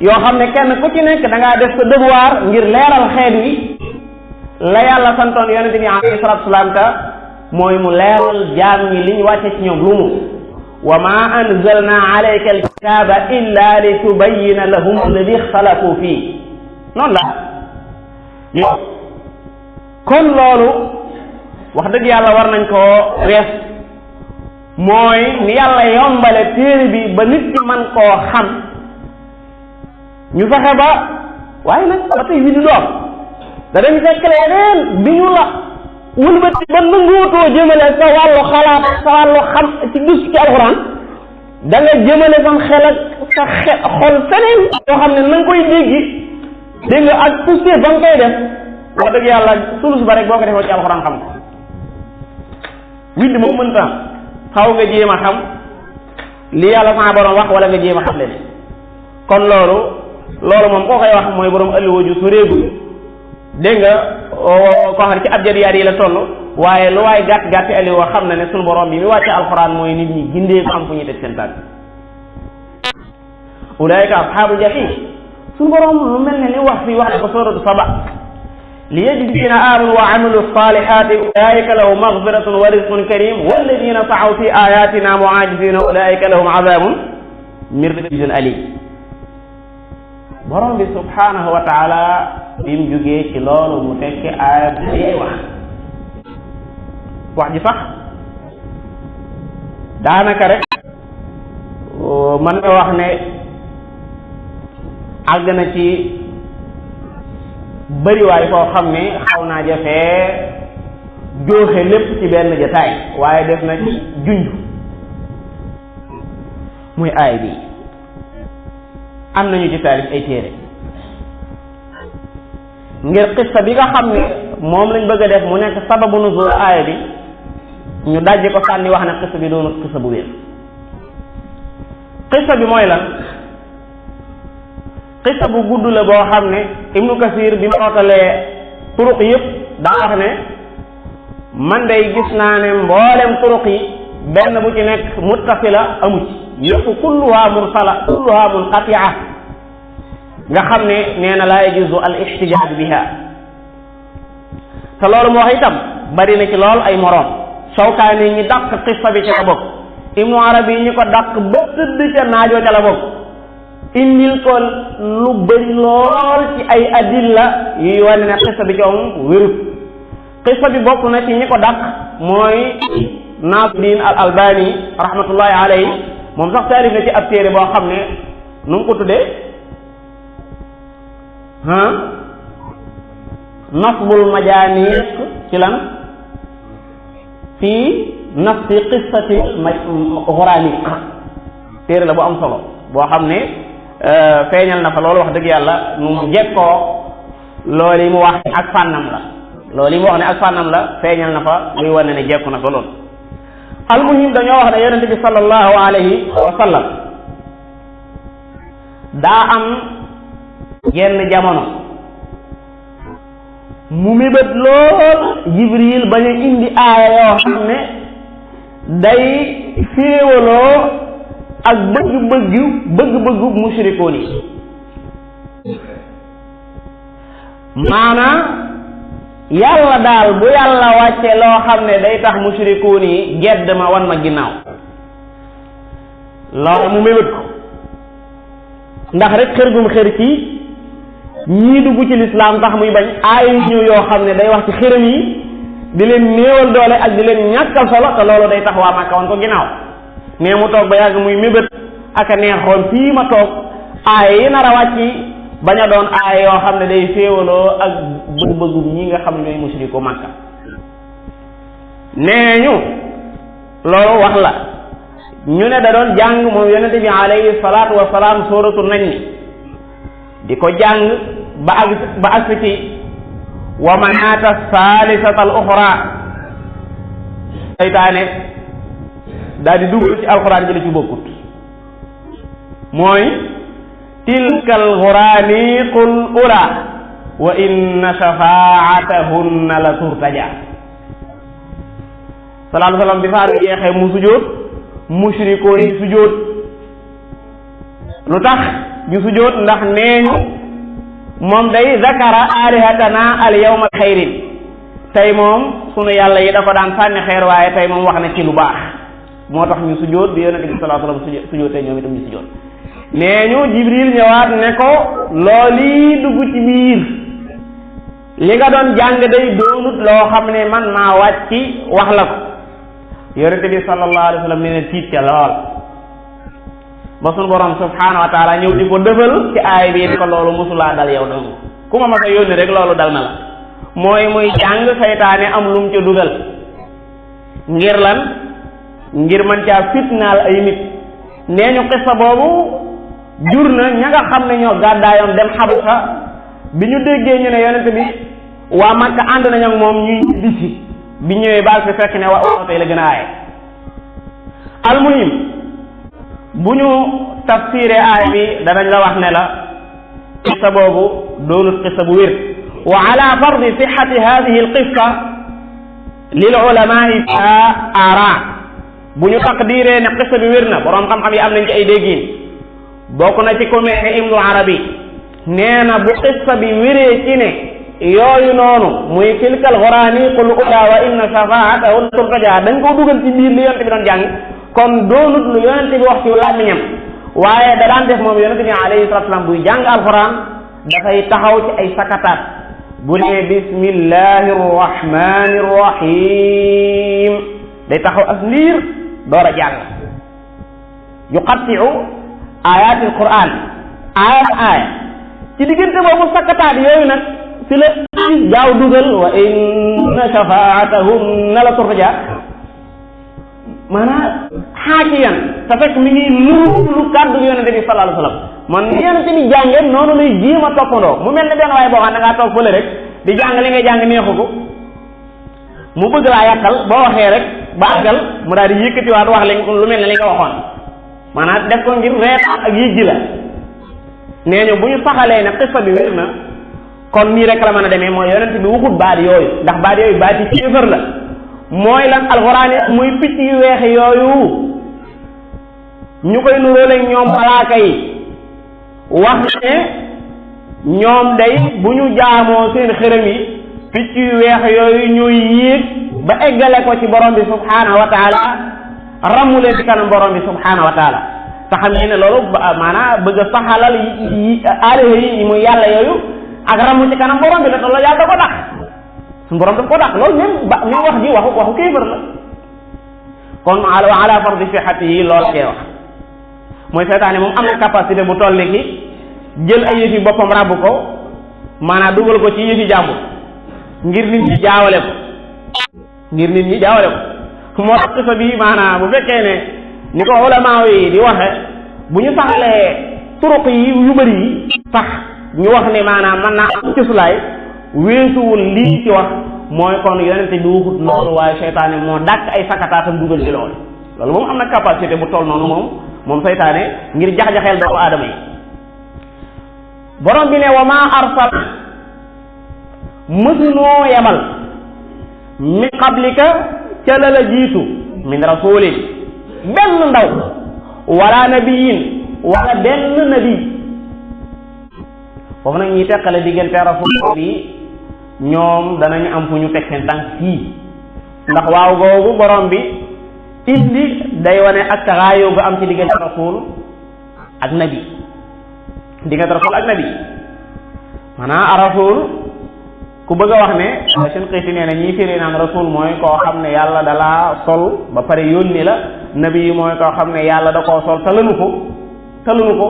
yoo xam ne kenn ku ci nekk da ngaa def sa devoir ngir leeral xeet wi la yàlla santoon yonent bi alayhi salaatu salaam ta mooy mu leeral jaam ñi li ñu wàcce ci ñoom lu mu wa ma anzalna alayka alkitaba illa li tubayyina lahum alladi ixtalafu fii noonu la kon loolu wax dëgg yàlla war nañ koo wees mooy ni yàlla yombale téere bi ba nit ki man koo xam ñu fexe ba waaye nag ba tey wi du doom da dañ fekk leneen bi ñu la wëlbati ba nanguutoo jëmale sa wàllu xalaat sa wàllu xam ci gis ci alxuraan da nga jëmale sam xel ak sa xol feneen yoo xam ne na nga koy déggi dégg nga ak poussé ba nga koy def wax dëgg yàlla sulus ba rek boo ko defoo ci alxuraan xam ko wind moom mënta am xaw nga jéem a xam li yàlla sama borom wax wala nga jéem a xam leen kon loolu moom koo koy wax mooy borom ëlliwaju su réegu dégg nga koo xam ne ci abjadiyaat yi la toll waaye lu waay gàtt ali woo xam na ne sunu borom bi mi wàcce alxuraan mooy nit ñi gindee ko am fu ñuy teg seen tànk ulaayika ashaabul jahim sunu borom lu mel ne li wax fi wax ne ko sooratu Saba li yajzina amanu wa amilu salihati ulaayika lahum magfiratun wa rizqun karim walladina sa'aw fi ayatina mu'ajizina ulaayika lahum azabun min rijzin alim borom bi subhanahu wa taala bi mu jógee ci loolu mu tekki aaya bi wax ji sax daanaka rek mën nga wax ne àgg na ci bëriwaay koo xam ne xaw naa jafee jooxe lépp ci benn jataay waaye def na ci junj muy aaya bi am nañu ci taalif ay téere ngir qissa bi nga xam ne moom lañ bëgg a def mu nekk sababu nuzul aaya bi ñu dajji ko sànni wax ne qissa bi doonut qissa bu wér qissa bi mooy lan qissa bu gudd la boo xam ne Ibnu Kasir bi mu rootalee turuq yëpp daa wax ne man day gis naa ne mboolem turuq yi benn bu ci nekk muttasila amu ci yëpp kulluha mursala kulluha munqatia nga xam ne nee na laa yajuzu al ihtijaaj biha te loolu mu wax itam bari na ci lool ay moroom Shawkaani ñi dàq qissa bi ca la bokk Ibnu Arabi ñi ko dàq ba tëdd ca naajoo ca la bokk indil ko lu bari lool ci ay adilla yuy wane ne qissa bi coom wérut qissa bi bokk na ci ñi ko dàq mooy Nasiruddin al Albani rahmatullahi alayhi moom sax taarif na ci ab téere boo xam ne nu mu ko tuddee nasbul majaaniq ci lan fii nafsi qissati Ghuraniq téere la bu am solo boo xam ne feeñal na fa loolu wax dëgg yàlla mu jekkoo loolu yi mu wax ak fànnam la loolu yi mu wax ne ak fànnam la feeñal na fa luy wane ne jekku na ko loolu almuhim dañoo wax ne yonente bi sallallahu alayhi wa sallam daa am genn jamono mu mébét lool Jibril bañ a indi aaya yoo xam ne day féewaloo ak bëgg-bëggu mushrikoon yi maanaam yàlla daal bu yàlla wàcce loo xam ne day tax mushrikuun yi gedd ma wan ma ginnaaw loolu mu mébét ko ndax rek xër gum xër ci ñii dugg ci lislaam tax muy bañ aay ñëw yoo xam ne day wax ci xërëm yi di leen néewal doole ak di leen ñàkkal solo te loolu day tax waa Màkka woon ko ginnaaw nee mu toog ba yàgg muy mébét ak a neexoon fii ma toog aay yi nar a wàcc bañ a doon aay yoo xam ne day féewaloo ak bëgg-bëggu ñi nga xam ne ñooy musriku Màkka nee ñu loolu wax la ñu ne da doon jàng moom yonente bi alayhi salaatu wasalaam suuratu najm di ko jàng ba agsi ci wa manaata saalisata al uxra seytaane daal di dugg ci alxuraan ji la ci bokkut mooy tilka alxuraaniqul ula wa inna shafaatahunna la turtaja sallallahu alayhi wa sallam bi saar bi jeexee mu sujjóot mushrikoon yi sujjóot lu tax ñu sujjóot ndax neeñu moom day zakara alihatana al yawma xayrin tey moom sunu yàlla yi da ko daan sànni xeer waaye tey moom wax na ci lu baax moo tax ñu sujjóot bi yonente bi sallallahu alayhi wa sallam sujjóotee ñoom itam ñu sujjóot nee ñu jibril ñëwaat ne ko loolii dugg ci biir li nga doon jàng day doonut loo xam ne man maa wàcc wax la ko yonente bi sallallahu alayhi wa sallam nee na tiit ca lool ba sunu borom subhanahu wa taala ñëw di ko dëfal ci aay bi di ko loolu mosulaa dal yow dong ku ma mas a yónni rek loolu dal na la mooy muy jàng saytaane am lum ca dugal ngir lan ngir man caa fitnaal ay nit nee ñu xissa boobu jur na ña nga xam ne ñoo gàddaayoon dem Xabasa bi ñu déggee ñu ne yonent bi waa Makka ànd nañ ak moom ñuy bisi bi ñëwee baal fi fekk ne waa tey la gën a aaye almuhim bu ñu tafsiree aay bi danañ la wax ne la qissa boobu doonut qissa bu wér wa ala fardi sixati hadihi alqissa lil ulamai fa ara bu ñu taqdiree ne qissa bi wér na boroom xam-xam yi am nañ ci ay déggiin bokk na ci ku mel ne Ibnu Arabi nee na bu qissa bi wéree ci ne yooyu noonu muy tilkal xuraaniqul ula wa inna shafaatahu turtaja dañ koo dugal ci biir li yonent bi doon jàng kon doonut lu yonent bi wax ci làmmiñam waaye da daan def moom yonent bi alayhi salatu wasalam buy jàng alquran dafay taxaw ci ay sakataat bu ne bismillahi rrahmani rrahim day taxaw as liir door a jàng yuqatti'u ayati alquran aaya ci diggante boobu sakataat yooyu nag si la gaaw dugal wa inna shafaatahunna la turtaja maanaam xaakiyan te fekk mi ngi lu kàddu yonente bi sallallahu alayhi wa sallam man yonente bi jànge noonu lay jéem a toppandoo mu mel ne benn waaye boo xam ne da ngaa toog fële rek di jàng li ngay jàng neexu ko mu bëgg laa yàqal boo waxee rek ba àggal mu daal di yëkkatiwaat wax lu mel ne li nga waxoon maanaam def ko ngir reetaan ak yëg ji la nee ñu bu ñu saxalee ne xissa bi wér na kon nii rek la mën a demee mooy yonente bi waxut baat yooyu ndax baat yooyu baat yi kéefër la mooy lan alxuraan yi muy picc yu weex yooyu ñu koy nuróole ñoom malaaka yi wax ne ñoom day bu ñu jaamoo seen xërëm yi picc yu weex yooyu ñooy yéeg ba eggale ko ci borom bi subhanahu wa taala rammulee ci kanam borom bi subhanahu wa taala te xam ne loolu maanaam bëgg a saxalal aliha yi muy yàlla yooyu ak ramu ci kanam borom bi la te loolu yàlla da ko dàq suñu borom daf ko dàq loolu même wax ji waxu kéefër la kon ala fardi sihati yi loolu kee wax mooy seytaane moom am na capacité bu toll ki jël ay yëfi boppam ràbb ko maanaam dugal ko ci yëfi jàmbur ngir nit ñi jaawale ko moo tax qissa bi maanaam bu fekkee ne ni ko ulama yi di waxe bu ñu saxalee turuq yi yu bëri yi sax ñu wax ne maanaam mën naa am cësulaay weesuwul lii ci wax mooy kon yonente bi waxut loolu waaye seytaane moo dàkk ay sakataatam dugal ci loolu moom am na capacité bu toll noonu moom seytaane ngir jax-jaxeel doomu aadama yi borom bi ne wa ma arsal mësunoo yebal min qablika ca la jiitu min rasulin benn ndaw wala nabiyin wala benn nabi foofu nag ñuy teqale diggante rasul bi ñoom danañu am fu ñu teg seen tànk fii ndax waaw googu borom bi indi day wane ak taxaayoo gu am ci diggante rasul ak nabi maanaam rasul ku bëgg a wax ne seen xiiti nee na ñii firi naan rasul mooy koo xam ne yàlla dalaa sol ba pare yónni la nabi yi mooy koo xam ne yàlla da koo sol talanu ko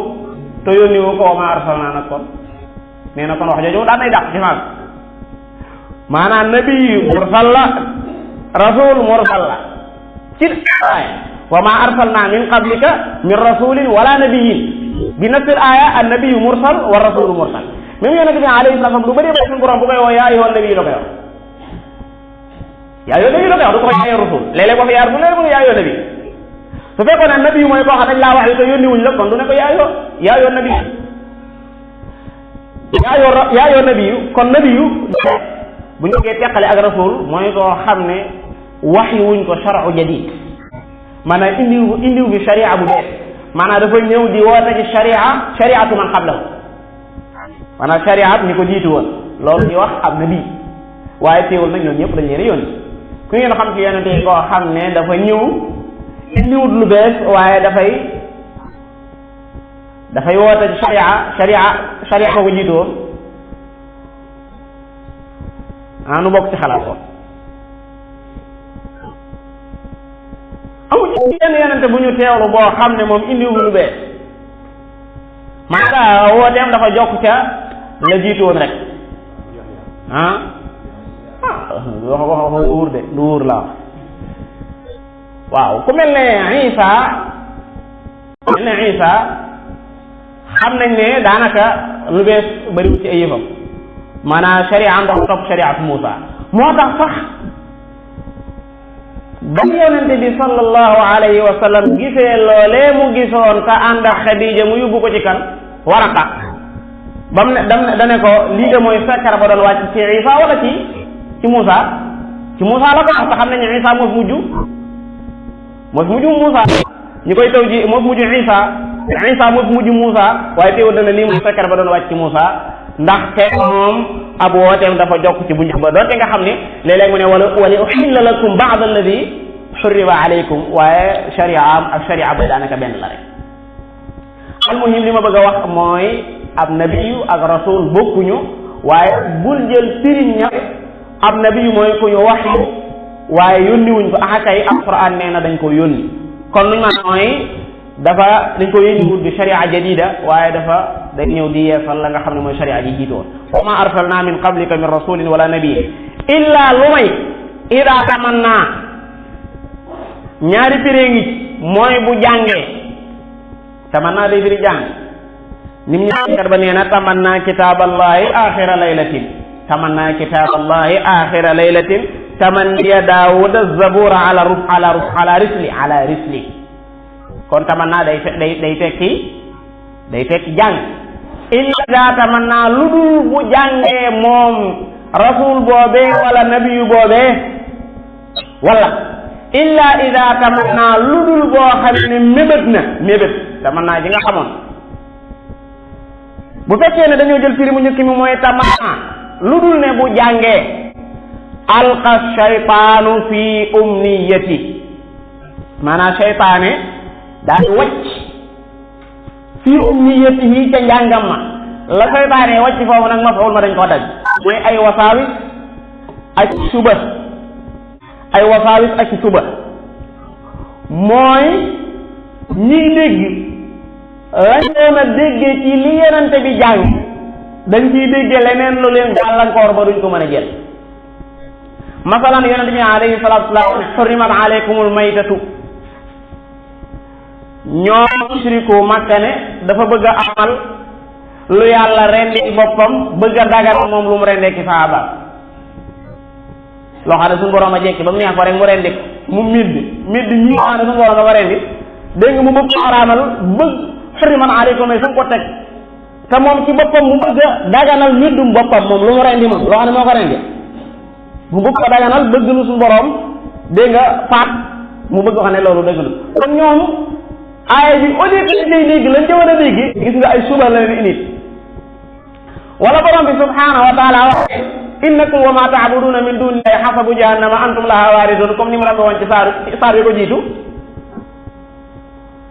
te yónni wu ko wa maa arsalnaa nag kon nee na kon wax jooju daan nay dàq ci maag maanaam nabi yu mursal la rasul mursal la ci aaya wa maa arsalnaa min qablika min rasulin wala nabiyin bi nafsil aaya an nabiyu mursal wa rasulu mursal même yonent bi alayhi salaam lu bëri suñu borom bu koy woo yaa ayyuhan nabi la koy wax yaa ayyuhan nabi la koy wax du ko wax yaa ayyuhan rasul léeg-léeg wax yaar bu leer mu ne yaa ayyuhan nabi su fekkoon ne nabi mooy koo xam dañ laa wax yi te yónni wuñ la kon du ne ko yaa ayyuhan nabi yaa ayyuhan nabi kon nabi yu bu ñu koy teqale ak rasul mooy koo xam ne wax yi wuñ ko shar'u jadid maanaam indiw bi sharia bu bees maanaam dafa ñëw di woote ci shariatu man qablahu maanaam shariat ñi ko jiitu woon loolu ñuy wax ab nabi waaye teewul nag ñoom ñëpp dañ leen a yónni ku ngeen xam ci yonente yi koo xam ne dafa ñëw indiwut lu bees waaye dafay woote ci sharia ko jiitu woon nu bokk ci xalaat ko amul ci yenn yonente bu ñu teewlu boo xam ne moom indiwut lu bees maanaam wooteem dafa jokk ca la jiitu woon rek wax wóor de lu wóor la waaw ku mel ne Isa xam nañ ne daanaka lu bees bariwul ci ay yëfam maanaam sharia am dafa topp shariatu Muusa moo tax sax ba yonente bi sallallahu alayhi wa sallam gisee loolee mu gisoon te ànd ak Xadija mu yóbbu ko ci kan Waraqa ba mu ne dane ko lii de mooy fekkar ba doon wàcc ci Isa wala ci Muusa la ko wax te xam nañ ne Isa moo fi mujj Muusa ñi koy taw ji moo fi mujj Isa moo fi mujj Muusa waaye teewul dana lii mooy fekkar ba doon wàcc ci Muusa ndax te moom ab wooteem dafa jokk ci bu njëkk ba doonte nga xam ne léeg-léeg mu ne wala uhilla lakum ba'da alladi xurriba alaykum waaye sharia am ak sharia ba daanaka benn la rek almuhim li ma bëgg a wax mooy ab nabiyu ak rasul bokkuñu waaye bul jël firiñ ña ab nabiyu mooy ku ñu wax waaye yónni wuñ ko axakay alquran nee na dañ ko yónni kon luñ ma mooy dafa dañ ko yónni wut bi sharia jadida waaye day ñëw di yeesal la nga xam ne mooy sharia ji jiitoon wa ma arsalna min qablika min rasulin wala nabiyin illa lu may ida tamanna ñaari pirée ngi mooy bu jàngee tamanna day firi jàng nim ñakat ba nee na tamanna kitaaballahi axira laylatin tamanniya daawuda zabura ala risli kon tamanna day tekki jàng illa daa tamanna lu dul bu jàngee moom rasul boobee wala nabiyu boobee wala illa ida tamanna lu dul boo xam ne mébét tamanna ji nga xamoon bu fekkee ne dañoo jël firi mu njëkk mi mooy tamanna lu dul ne bu jàngee alqa shaytaanu fi umniyati maanaam shaytaane daa wacc fi umniyatihi ca njàngam ma la shaytaane wacc foofu nag maf'ul ma dañ ko daj mooy ay wasaawis ak suba mooy ñiy dégg lañ doon a déggee ci li yenante bi jàng dañ ciy déggee leneen lu leen gàllankoor ba duñ ko mën a jël masalan yonente bi alayhi salatu wasalaam xurrimat alaykumul maytatu ñoom mushriku Makka ne dafa bëgg a amal lu yàlla rendi boppam bëgg a dagal moom lu mu rendee ki saaba loo xam ne suñu borom a jekki ba mu neex ko rek mu rendi mu midd ñi nga xam ne suñu borom dafa rendi dégg nga mu bëgg ko araamal bëgg xurrimat alaykum fu mu ko teg te moom ci boppam mu bëgg a daganal middum boppam moom lu mu rendi moom loo xam ne moo ko rendi mu bëgg ko daganal bëgg lu suñu borom dégg nga faat mu bëgg wax ne loolu dëgg la kon ñoom aaya bi au lieu que day dégg lañ ca war a dégg gis nga ay suba la leen indi wala borom bi subhanahu wa taala wax innakum wa ma taabuduna min dunillahi hasabu jahannama antum laha waridun comme ni mu rabbe woon ci saar yi ko jiitu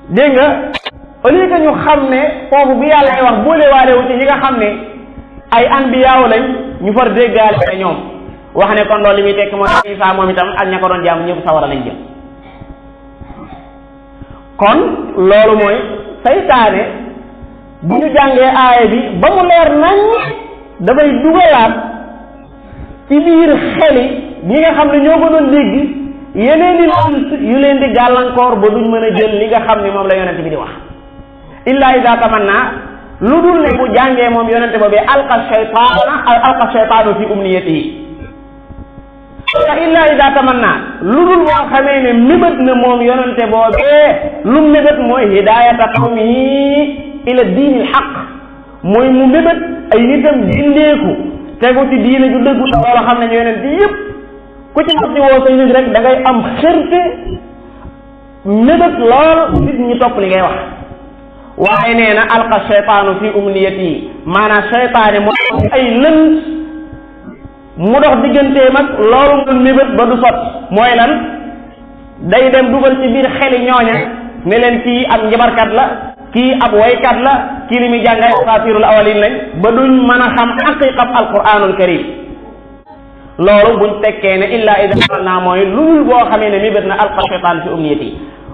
dégg nga au lieu que ñu xam ne foofu bi yàlla ay wax boole waale wu ci ñi nga xam ne ay anbiyaaw lañ ñu far déggaale te ñoom wax ne kon loolu li muy tekk mooy Isa moom itam ak ña ko doon jaamu ñëpp sawara lañ jëm. kon loolu mooy saytaane bu ñu jàngee aaya bi ba mu leer nañ dafay dugalaat ci biir xeli ñi nga xam ne ñoo ko doon dégg yeneen i yu leen di gàllankoor ba duñ mën a jël li nga xam ne moom la yonente bi di wax illa ida tamanna lu dul ne bu jàngee moom yonente boobu alqa shaytaanu fi umniyatihi te illa ida tamanna lu dul boo xamee ne mébét na moom yonente boobee lu mébét mooy hidayata qawmihi ila diini alxaq mooy mu mébét ay nitam dindeeku tegu ci diine ju dëggu loolu xam ne yonente yépp ku ci mos di woo say nit rek da ngay am xërte mébét lool nit ñi topp li ngay wax waaye nee na alqa shaytaanu fi umniyati maanaam shaytaane moo ay lënt mu dox digganteem ak loolu mu mébét ba du sot mooy lan day dem dugal ci biir xeli ñooña ne leen kii ab njabarkat la kii ab waykat la kii li muy jàngay asatirul awalin lañ ba duñ mën a xam haqiqab alquranul karim loolu buñ tekkee ne illa ida naa mooy lulul boo xamee ne mébét na alqa shaytaan fi umniyati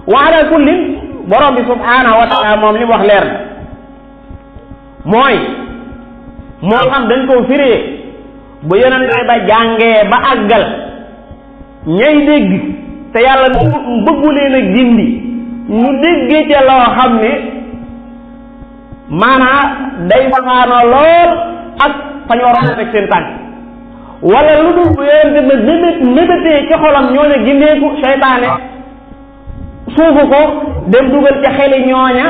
wa ala kullin borom bi subhanahu wa taala moom li mu wax leer na mooy moo xam dañ koo firee bu yonente ba jàngee ba àggal ñay dégg te yàlla bëggu leen a gindi ñu déggee ca loo xam ne maanaa day saxaanoo lool ak fa ñu waroon a teg seen tànk wala lu dul bu yonente ba mébétee ci xolam ñoo ne gindeeku seytaane suufu ko dem dugal ca xeli ñooña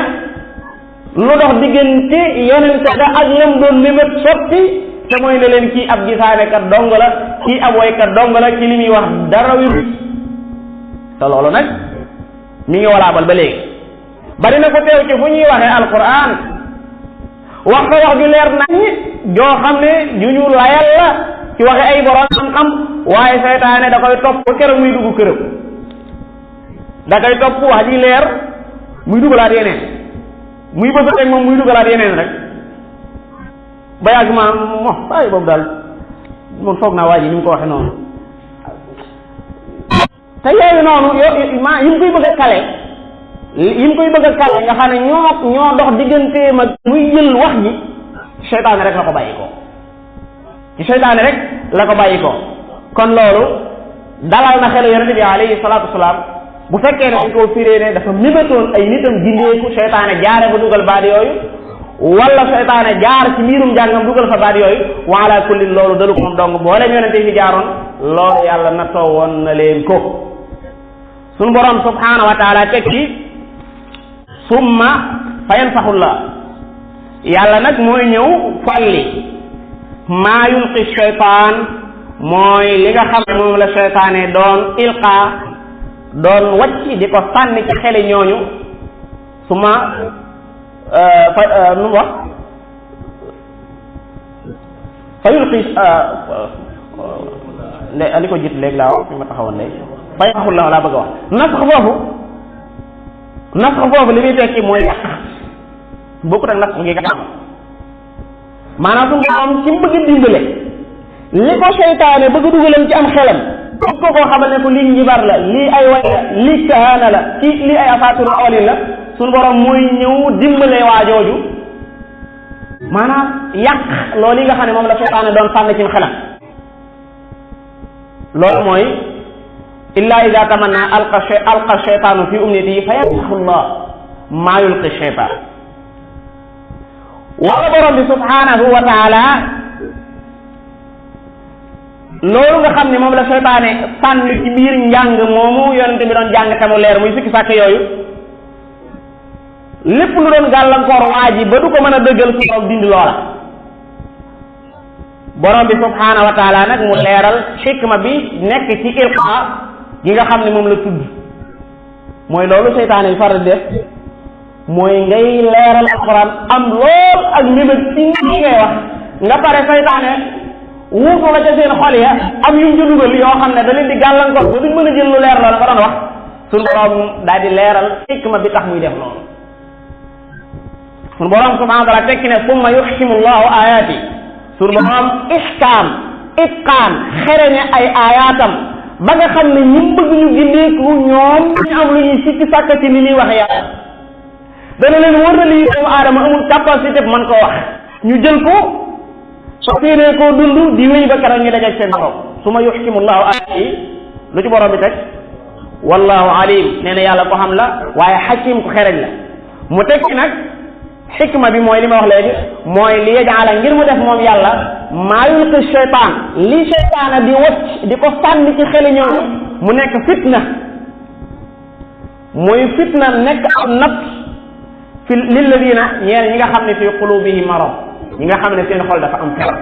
lu dox diggante yonente ga ak lam doon mébét sotti te mooy ne leen kii ab gisaane kat dong la kii ab woykat dong la ci li muy wax dara wi te loolu nag mi ngi walaabal ba léegi bari na ko teew ci fu ñuy waxee alquran wax ko wax ju leer nañ joo xam ne ju ñu layal la ci waxe ay borom xam-xam waaye seytaane da koy topp keroog muy dugg këram da koy topp wax ji leer muy dugalaat yeneen muy bëgg rek moom muy dugalaat yeneen rek ba yàgg ma mo bàyyi boobu daal moom foog naa waa ji ni mu ko waxe noonu te yooyu noonu ma yi mu koy bëgg a kale nga xam ne ñoo dox digganteem ak muy jël wax ji seytaane rek la ko bàyyi ko ci seytaane rek la ko bàyyi ko kon loolu dalal na xelu yonente bi alayhi salaatu wasalaam bu fekkee ne dañ koo firee ne dafa mébétoon ay nitam gindeeku seytaane jaare ba dugal baat yooyu wala seytaane jaar ci biirum jàngam dugal fa baat yooyu wa ala kullin loolu dalu ko moom dong boole yonente fi jaaroon loolu yàlla nattoo woon na leen ko suñu borom subhanahu wa taala teg ci summa fa yansaxullah yàlla nag mooy ñëw folli maa yulqi shaytaan mooy li nga xam ne moom la seytaane doon ilqa doon wacc di ko sànni ci xeli ñooñu summa nu mu wax fa yulqi li ko jiit léegi laa wax fi ma taxawoon léegi fa yansaxullah laa bëgg a wax nasx foofu li muy tekki mooy yàq bokkut ak nasx gi nga xam maanaam su moom ci bëgg dimbale li ko seytaane bëgg dugalam ci am xelam bëgg ko koo xamal ne ko lii njibar la lii ay way la lii kahaana la ci lii ay afaatiru awalin la suñu borom mooy ñëw dimbale waa jooju maanaam yàq loolu yi nga xam ne moom la seytaane doon sànn ci xelam loolu mooy illa ida tamanna alqa shaytaanu fi umniyatihi fa yansaxu llah maa yulqi shaytaan wala borom bi subhanahu wa taala loolu nga xam ne moom la seytaane sànn ci biir njàng moomu yonente bi doon jàng te mu leer muy sikki sàkk yooyu lépp lu doon gàllankoor waa ji ba du ko mën a dëggal su borom dindi loola borom bi subhanahu wa taala nag mu leeral xikma bi nekk ci ilqa gi nga xam ne moom la tudd mooy loolu seytaane yi faral def mooy ngay leeral alquran am lool ak mébét ci ñi ngay wax nga pare seytaane wuutu la ca seen xol ya am yu ñu dugal yoo xam ne da leen di gàllankoor ba duñ mën a jël lu leer loolu nga doon wax suñu borom daal di leeral xikma bi tax muy def loolu suñu borom subhanahu wa taala tekki ne summa yuhkimu llahu ayaati sunu borom ihkaam itqaan xereñe ay aayaatam ba nga xam ne ñi bëgg ñu gindeeku ñoom ñu am lu ñuy sikki sàkk ci li ñuy wax yàlla dana leen wër na lii doomu aadama amul capacité man ko wax ñu jël ko soo séenee koo dund di wéy ba keroog ñu dajeeg seen borom su ma yuxkimu llahu aayati lu ci borom bi teg wallahu alim nee na yàlla ko xam la waaye xakim ko xereñ la mu teg ci nag xikma bi mooy li ma wax léegi mooy li yajaala ngir mu def moom yàlla maa yulqi cheytaan li cheytaana di wacc di ko sànni ci xeli ñoom mu nekk fitna muy fitna nekk am natt fi lilladina ñeen ñi nga xam ne fi qulubihim marad ñi nga xam ne seen xol dafa am feebar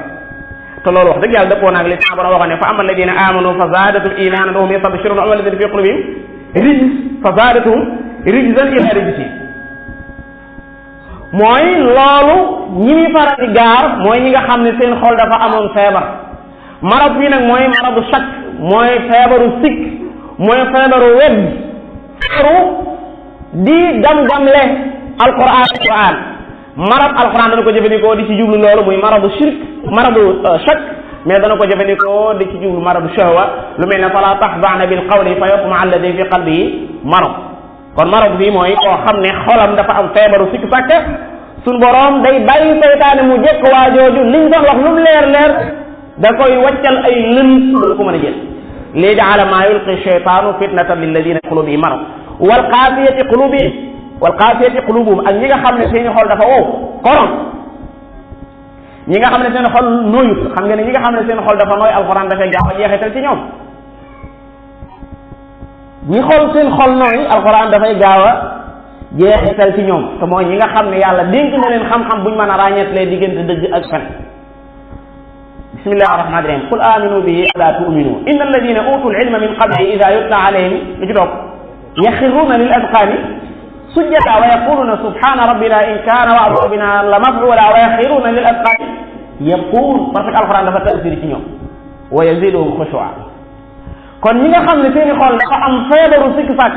te loolu wax dëgg yàlla dëppoo naag li sa borom waxoon ne fa ama alladina amanu fa zaadatum imanan wa hum yastabshirun wa ama alladina fi qulubihim rijs fa zaadatum rijzan ila rijsi mooy loolu ñi muy faral di gaar mooy ñi nga xam ne seen xol dafa amoon feebar marab bii nag mooy marabu shakk mooy feebaru sikk mooy feebaru wedd feebaru di gam-gamle alquran marab alquran dana ko jëfandikoo di ci jublu loolu muy marabu shirk marabu shakk mais dana ko jëfandikoo di ci jublu marabu shahwa lu mel ne fala taxda'na bil qawli fa yatma'a alladhi fi qalbihi marad kon marad bi mooy koo xam ne xolam dafa am feebaru sikk sàkk suñ boroom day bàyyi seytaane mu jekk waa jooju liñ doon wax lu mu leer leer da koy waccal ay lënt du ko mën a jël li jaala maa yulqi cheytaanu fitnatan lilladina qulubihim marad wal qaasiyati qulubuhum ak ñi nga xam ne seen xol dafa wow korom ñi nga xam ne seen xol nooyut xam nga ne ñi nga xam ne seen xol dafa nooy alxuraan dafay gaaw a jeexital ci ñoom ñi xool seen xol nooy alxuraan dafay gaaw a jeexital ci ñoom te mooy ñi nga xam ne yàlla dénk na leen xam-xam buñ mën a ràññeetlee diggante dëgg ak fen bismillahi rahmani rahim qul aminu bihi ala tu'minu inna alladina utul ilma min qablihi ida yutla alayhim li ci topp yaxirruuna lil adqaani sujjada wa yaquluna subhana rabbina in kaana wa'du rabbina la maf'ula wa yaxirruuna lil adqaani yabkuun parce que alquran dafa tasir ci ñoom wa yaziduhum xushu'a kon ñi nga xam ne seeni xol dafa am feebaru sikk sàkk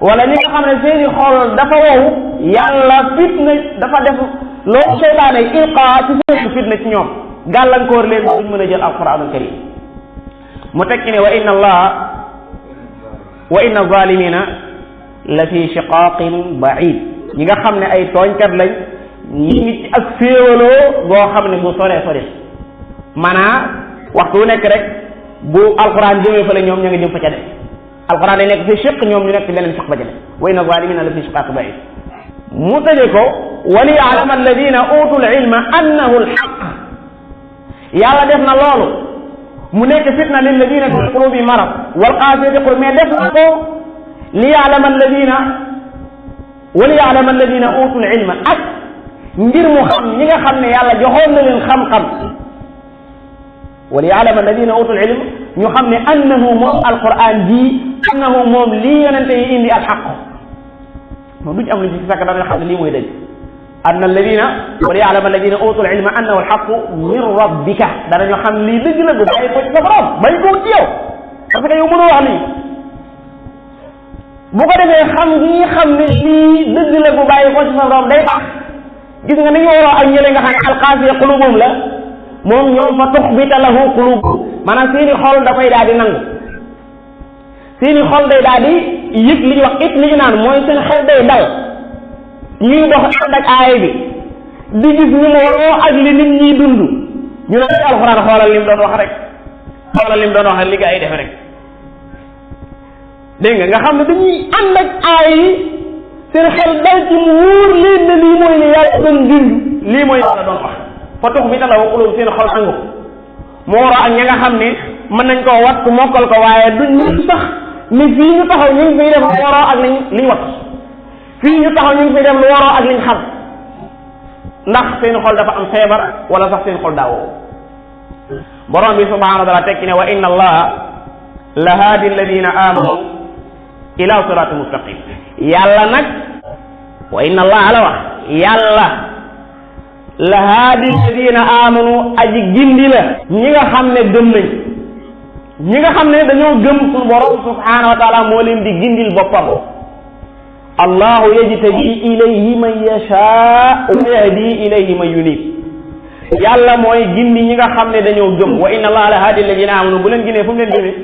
wala ñi nga xam ne seeni xol dafa wow yàlla fitna dafa def loolu seytaane ilqa ci seen fitna ci ñoom gàllankoor leen duñ mën a jël alquranul karim mu tekki ne wa inna zalimina la fi shiqaqin baid ñi nga xam ne ay tooñkat lañ ñi ngi ci ak féewaloo boo xam ne bu sore sore maanaam waxtu wu nekk rek bu alquran jëmee fa la ñoom ña ngi jëm fa ca de alquran day nekk fi shiq ñoom ñu nekk ci beneen shiq ba ca de wa inna zalimina la fi shiqaqin baid mu tëje ko wa liya'lama alladina utul ilma annahu alhaq yàlla def na loolu mu nekk fitna lilladina fi qulubi marad wal qaasiyati qulub mais def na ko li ya'lama alladina wa li ya'lama alladina utul ilma ak ngir mu xam ñi nga xam ne yàlla joxoon na leen xam-xam wa li ya'lama alladina utul ilm ñu xam ne annahu moom alquran ji annahu moom lii yonente yi indi alxaq moom duñ am lu ci sakk da nga xam ne lii mooy dëgg anna alladina wa li ya'lama alladina utul ilma annahu alxaqu min rabbika danañu xam lii dëgg la gu bàyyi ko ci sa borom bàyyi ko ci yow parce que yow mënoo wax lii bu ko defee xam gi xam ne lii dëgg la gu bàyyi ko ci sa borom day tax gis nga ni ñu waroo ak ñële nga xam ne alqaasiya qulubuhum la moom ñoom fa tuxbita lahu qulub maanaam seeni xol da koy daal di nangu seeni xol day daal di yëg li ñuy wax it li ñu naan mooy seen xel day dal ñuy dox ànd ak aaya bi di gis ñu waroo ak li nit ñiy dund ñu ne alxuraan xoolal lim doon wax rek xoolal lim doon wax rek li gaa yi def rek dégg nga xam ne dañuy ànd ak aaya yi seen xel dal ci mu wóor leen ne lii mooy li yàlla doon dund lii mooy yàlla doon wax fa tux bi tala waqulub seen xol nangu mu waroo ak ña nga xam ne mën nañ koo wat mokkal ko waaye duñ sax ni fii ñu taxaw ñu ngi fiy def lu waroo ak liñ wat fii ñu taxaw ñu ngi fiy def lu waroo ak liñ xam ndax seen xol dafa am feebar wala sax seen xol daawoo borom bi subhanahu wa taala tekki ne wa inna allaha la haadi alladina amanu ila sirati mustaqim yàlla nag wa inna allaha la wax yàlla la haadi alladina amanu aji gindi la ñi nga xam ne gëm nañ ñi nga xam ne dañoo gëm suñu borom subhanahu wa taala moo leen di gindil boppam allahu yajtabi ilayhi man yasha wa yahdi ilayhi man yunib yàlla mooy gindi ñi nga xam ne dañoo gëm wa inna allaha la hadi alladina amanu bu leen ginee fu mu leen gëmee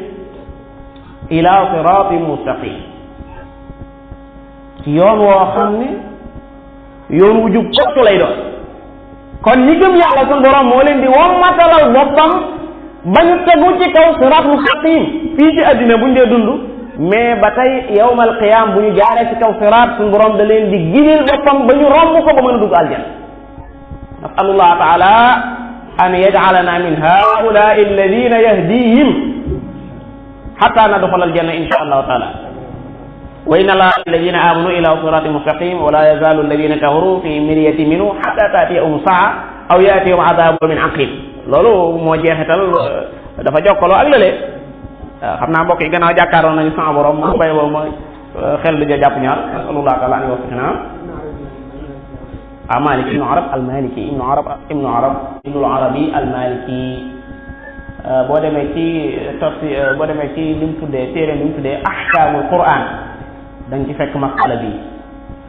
ila siratin mustaqim ci yoon woo xam ne yoon wu jub kottu lay doon kon ñi gëm yàlla sun borom moo leen di wommatalal boppam bañu tegu ci kaw sirat mustaqim fii ci àddina buñ dee dund mais ba tey yawmal qiyam bu ñu jaaree ci kaw sirat sun borom da leen di ginil boppam ba ñu romb ko ba mën a dugg aljanna nasalullah taala an yaj'alana min haulaai alladina yahdihim hatta nadxula aljanna insha allahu taala wa inna allaha alladina amanu ila siratin mustaqim wa la yazalu alladina kafaru fi miryati minhu hatta taatiyahum saa aw yaatihum adabu min aqib loolu moo jeexital dafa jokkaloo ak lële xam naa mbokk yi gannaaw jàkkaaroon nañu sama borom mu bay boobu mooy xel du jàpp ñaar nasalullah taala an yuwaffiqna Malik ibnu Arab al-Maliki ibnu Arabi al-Maliki boo demee ci tafsir boo demee ci li mu tuddee téere li mu tuddee ahkaamul Qur'an da nga ci fekk masala bi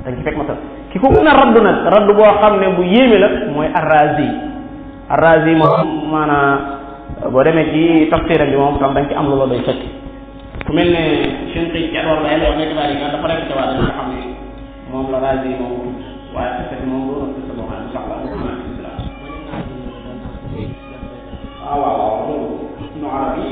da nga ci fekk masala ki ko gën a raddu nag raddu boo xam ne bu yéeme la mooy Ar-Razi moom maanaam boo demee ci tafsir bi moom tam da nga ci am lu la doy fekk ku mel ne Shinqiti ci Anwar Bayaan wax nekk daal dafa rek ci waa nga xam ne moom la Razi moom waaye fekk moom loolu noonu sa bopp incha allah waaw waaw loolu Ibnu Arabi